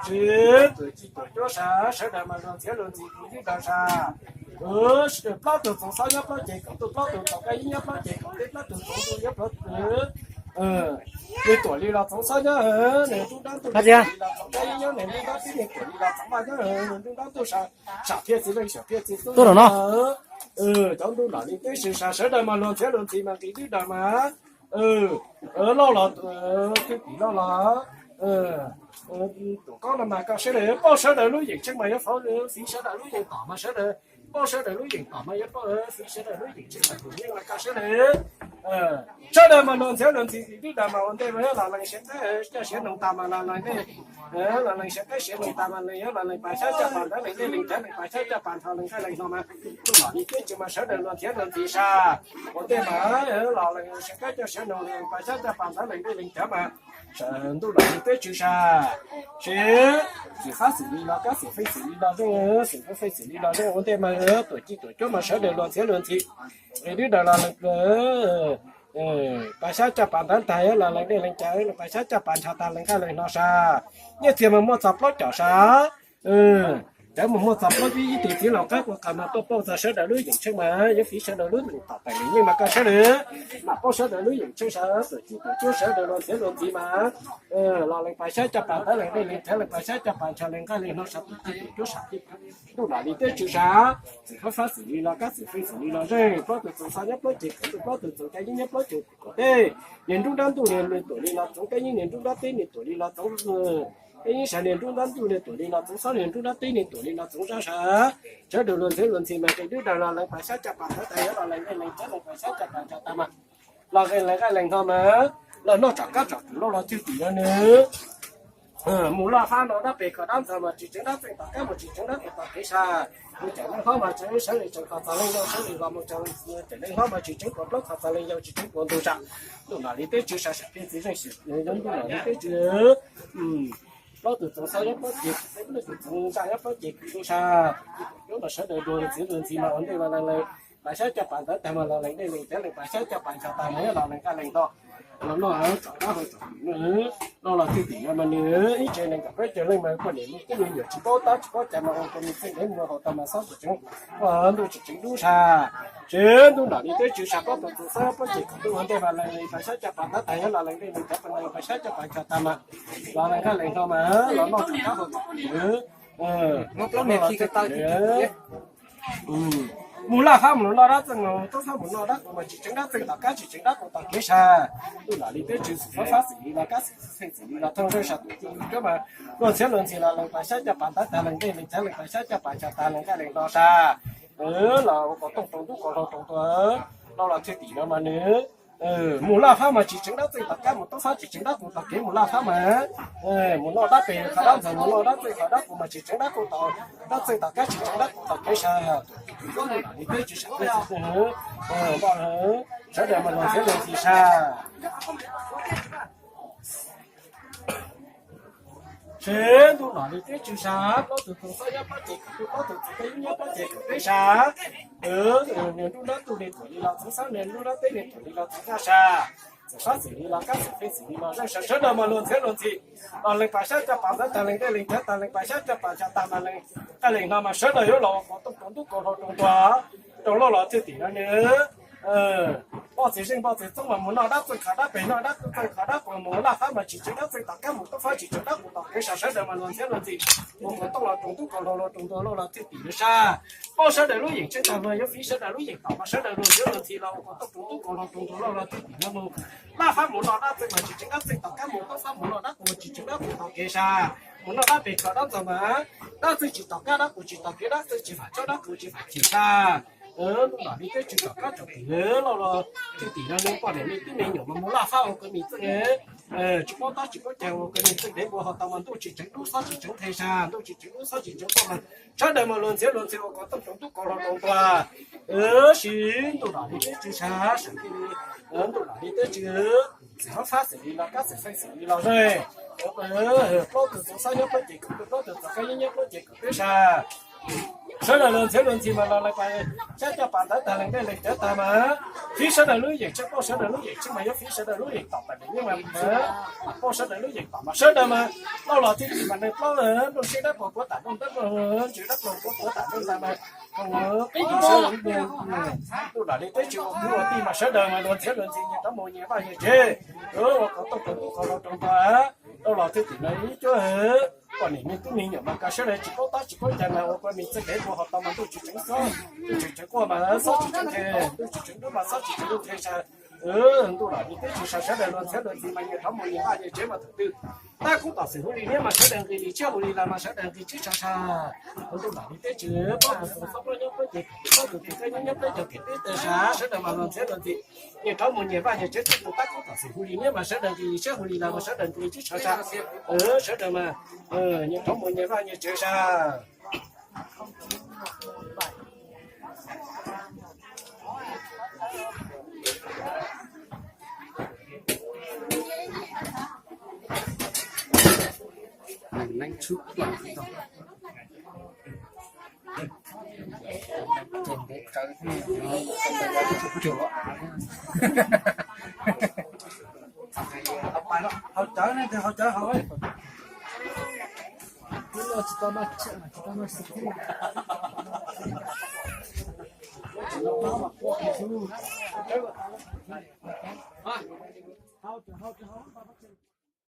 Tsis tuam ci tuam cuab sas, sawv daws mas luag ntxhiab luag ntxhi kwv tij dawb sas. Plaub tug txoov xob nyob plaub ceg kaum ntuj, plaub tug txoov kab yeeb nyob plaub ceg kaum teb, plaub tug txoov ntuj nyob plaub tug. Nws tuam li los txoov xob nyob nws nruab nrab ntuj, nws tuam li los txoov kab yeeb nyob nws nruab nrab teb, nws tuam li los txoov vaj nyob nws nruab nrab ntuj, sam thiaj txiv leej sam thiaj txiv tub no. Cov ntuj nram li teb tsis sas, sawv daws mas luag ntxhiab luag ntxhi mas kwv tij dawb mas loj los twj tim loj los tuam kob no mas koj sawv daws paub sawv daws lub yeem tsheej mas yuav fav fiv sawv daws lub yeem tom mas sawv daws paub sawv daws lub yeem tom mas yuav fav fiv sawv daws lub yeem tsheej mas tus yeej mas koj sawv daws. Sawv daws mas luag ntxhiab luag ntxhi kwv tij dawb mas ua ntej mas yuav los lees siav teb coj siav noog tas mas los lees, los lees siav teb siav noog tas mas lees yuav los lees pas xyab caj pas ntawv lees dej lees cawv lees pas xyab caj pas nrho lees nqaij lees hno mas ntuj nram li teb tsis mas sawv daws luag ntxhiab luag ntxhi sas. Ua ntej mas los lees siav teb coj siav noog lees pas xyab caj pas ntawv lees dej lees cawv mas ntuj nram li teb tsis sas. Tsis xim fab xim li los kab xim feej xim li los zeej, xim fab feej xim li los zeej ua ntej mas tuam ci tuam cuab mas sawv daws luag ntxhiab luag ntxhi kwv tij dawb los lees pas xyab caj pas ntawv tag yuav los lees dej lees cawv lees pas xyab caj pas nrho tas lees nqaij lees hno sas. Nyiaj txiag mas muaj txog plaub caug sas. Cawv mas muaj txog plaub caug ib tus txiv laus qab ua qas mas tuaj pauj txog sawv daws lub yeem tsheej mas yuav fiv sawv daws lub yeem tom teem yeej mas koj sawv daws mam paub sawv daws lub yeem tsheej sas. Tuam ci tuam cuab sawv daws luag ntxhiab luag ntxhi mas los lees pas xyab caj pas ntawv lees dej lees cawv lees pas xyab caj pas nrho lees nqaij lees hno sas tuam ci tuam cuab sas. Ntuj nram li teb tsis sas. Xim fab fab xim li los kab xim feej xim li los zeej, plaub tug txoov xob nyob plaub ceg kaum ntuj, plaub tug txoov kab yeeb nyob plaub ceg kaum teb. Niag nruab nrab ntuj niag nws tuam li los txoov kab yeeb, niag nruab nrab teb niag tuam li los txoov kab yeeb sas, niag nruab nrab ntuj niag tuam li los txoov xob, niag nruab nrab teb niag tuam li los txoov zaj sas. Sawv daws luag ntxhiab luag ntxhi mas kwv tij dawb los lees pas xyab caj pas ntawv tas yuav los lees dej lees cawv lees pas xyab caj pas nrho tas mas los lees nqaij lees hno mas los noj tsom kab tsom kws loj los twj tim no nws mus laj fab no dab pem kho dab ntxawg mas tsis tseev dab txeej tom kab mus tsis tseev dab txeej tom kev sas. Mus cawm leej hlob mas tseev sawv li tseev kho txog leej yau sawv li los mus cawm leej hlob mas tsis tseev puas plaub kho txog leej yau tsis tseev puas ntug sas. Ntuj nram li teb tsis sas sam thiaj txiv zeej sam ntuj nram li teb tsis plaub tug txoov xob nyob plaub ceg, plaub tug txoov zaj nyob plaub ceg kws ntuj sas. Nyob mas sawv daws luag ntxhiab luag ntxhi mas ua ntej los lees pas xyab caj pas ntawv tag mas los lees dej lees cawv lees pas xyab caj pas nrho tas mas yuav los lees nqaij lees hno los noj tsom kab hau tsom kws no los twj tim no mas nws ib tsev nees nkaum peb caug leej mas poj niam me tub me nyuam tsis paub tab tsis paub cai mas ua ko me txeej dev mus hauv tau mas xob tsis tseev, ua ntuj tsis tseev dub sas. Tsev ntuj nram li teb tsis sas plaub tug txoov xob plaub ceg kws ntuj ua ntej mas lees pas xyab caj pas ntawv tag yuav los lees dej lees cawv lees pas xyab caj pas nrho tas mas los lees nqaij lees hno mas los noj tsom kab hau tsom kws mus laj fab mus noj dab txeej, mus tub fab mus noj dab qus mas tsis tseev dab txeej tom kab tsis tseev dab qus tom kev sas. Ntuj nram li teb tsis xim fab fab xim li los kab xim feej xim li los thooj zeej sas tuam ci tuam cuab mas luag ntxhiab luag ntxhi los lees pas xyab caj pas ntawv tag lees dej lees cawv lees pas xyab caj pas nrho tas lees nqaij lees hno sas. Los ua kom tooj rau ntub kom hlau rau ntua los los twj tim no mas nws mus laj fab mas tsis tseev dab txeej tom kab, mus tub fab tsis tseev dab qus tom kev mus laj fab mas mus noj dab pem kho dab ntxawg mus noj dab txeej kho dab qus mas tsis tseev dab qus tom, dab txeej tom kab tsis tseev dab qus tom kev sas. Ntuj nram li teb tsis sas, sawv daws mas luag ntxhiab luag ntxhi sas. Tsev ntuj nram li teb tsis sas, plaub tug txoov xob nyob plaub ceg kws ntuj, plaub tug txoov kab yeeb nyob plaub ceg kws teb sas. Niag nruab nrab ntuj niag tuam li los txoov xob, niag nruab nrab teb niag tuam li los txoov zaj sas. Xim fab xim li los kab xim feej xim li los zeej sas, sawv daws mas luag ntxhiab luag ntxhi los lees pas xyab caj pas ntawv tag lees dej lees cawv tag lees pas xyab caj pas nrho tas mas lees nqaij lees hno mas sawv daws yuav los ua kom tooj rau ntub kom hlau rau ntua rau loj los twj tim no nws npoj txiv zeej npoj txiv txoob mas mus noj dab txeej kho dab pem, noj dab txeej kho dab qus mus laj fab mas tsis tseev dab txeej tom kab, mus tub fab tsis tseev dab qus tom kev sas, sawv daws mas luag ntxhiab luag ntxhi ua kom tooj los rau ntub kom hlau los rau ntua loj los twj tim no sas. Paub sawv daws lub yeem tsheej tag mas yuav fiv sawv daws lub yeem tom mas sawv daws luag ntxhiab luag ntxhi los ua kom tooj rau ntub kom hlau rau ntua loj los twj tim no mus. Laj fab mus noj dab txeej mas tsis tseev dab txeej tom kab, mus tub fab mus noj dab qus mas tsis tseev dab qus tom kev sas. Mus noj dab pem kho dab ntxawg mas dab txeej tsis tom kab, dab qus tsis tom kev, dab txeej tsis vam tsuag, dab qus tsis vam chim sas. Ntuj nram li teb tsis tom kab tsom kws loj los twj tim no nws poj niam me tub me nyuam mas mus laj fab ua kev me txeej, tsis paub tab tsis paub cai ua kev me txeej dev mus hauv tau mas ntuj tsis tseev dub xob tsis tseev the sas, ntuj tsis tseev dub xob tsis tseev poj mas sawv daws mas luag ntxhiab luag ntxhi ua kom tooj rau ntub kom hlau rau ntua. Tab sis ntuj nram li teb tsis sas, ntuj nram li teb tsis xim fab fab xim li los kab xim feej xim li los zeej. Plaub tug txoov xob nyob plaub ceg kws ntuj, plaub tug txoov kab yeeb nyob plaub ceg kws teb sas. Sawv daws luag ntxhiab luag ntxhi mas los lawv pas saib coj pas ntawd tag lees dej lees cawv tag mas, fiv sawv daws lub yeem tshiab, pauj sawv daws lub yeem tshiab mas yuav fiv sawv daws lub yeem tom tas lim yeeb mas, pauj sawv daws lub yeem tom mas sawv daws mas, lauj los thwj tim mas neeg plaub nplooj siab dab plaug puav tam nplooj dab plaug, ntsws dab plaug puav puav tam nplooj ntag mas, qhov sawv daws ntuj lam li teb tsis ua kwv ua tij mas sawv daws mas luag ntxhiab luag ntxhi nyias rov mus nyias vaj nyias tsev, ua qhov tooj qhov tub qhov hlau rau npawg, lauj los thwj tim mas ib cuab poj niam me tub me nyuam mas koj sawv daws tsis paub tab tsis paub cai mas ua koj me txoj kev ua ho tau mas ntuj tsis tseev xob, ntuj tsis tseev quaj mas xob tsis tseev qhe, ntuj tsis tseev dub mas xob tsis tseev dub qhe sai. Ntuj lam li teb tsis sai sawv daws luag ntxhiab luag ntxhi mas nyias rov mus nyias vaj nyias tsev mas thaum twg tab kub tom xwm hu li niab mas sawv daws nqis li tshiab hu li las mas sawv daws nqis tsib tshaj sai. Ntuj lam li teb tsis paub tus xob plaub nyob plaub ces, paub tus tus teb nyob nyob plaub cog kev teb tawg sai sawv daws mas luag ntxhiab luag ntxhi nyias rov mus nyias vaj nyias tsev, tus tab kub tom xwm hu li niab mas sawv daws nqis li tshiab hu li las mas sawv daws nqis tsib tshaj sai. Sawv daws mas nyias rov mus nyias vaj nyias tsev sai. Hau cawv ne, hau cawv hau.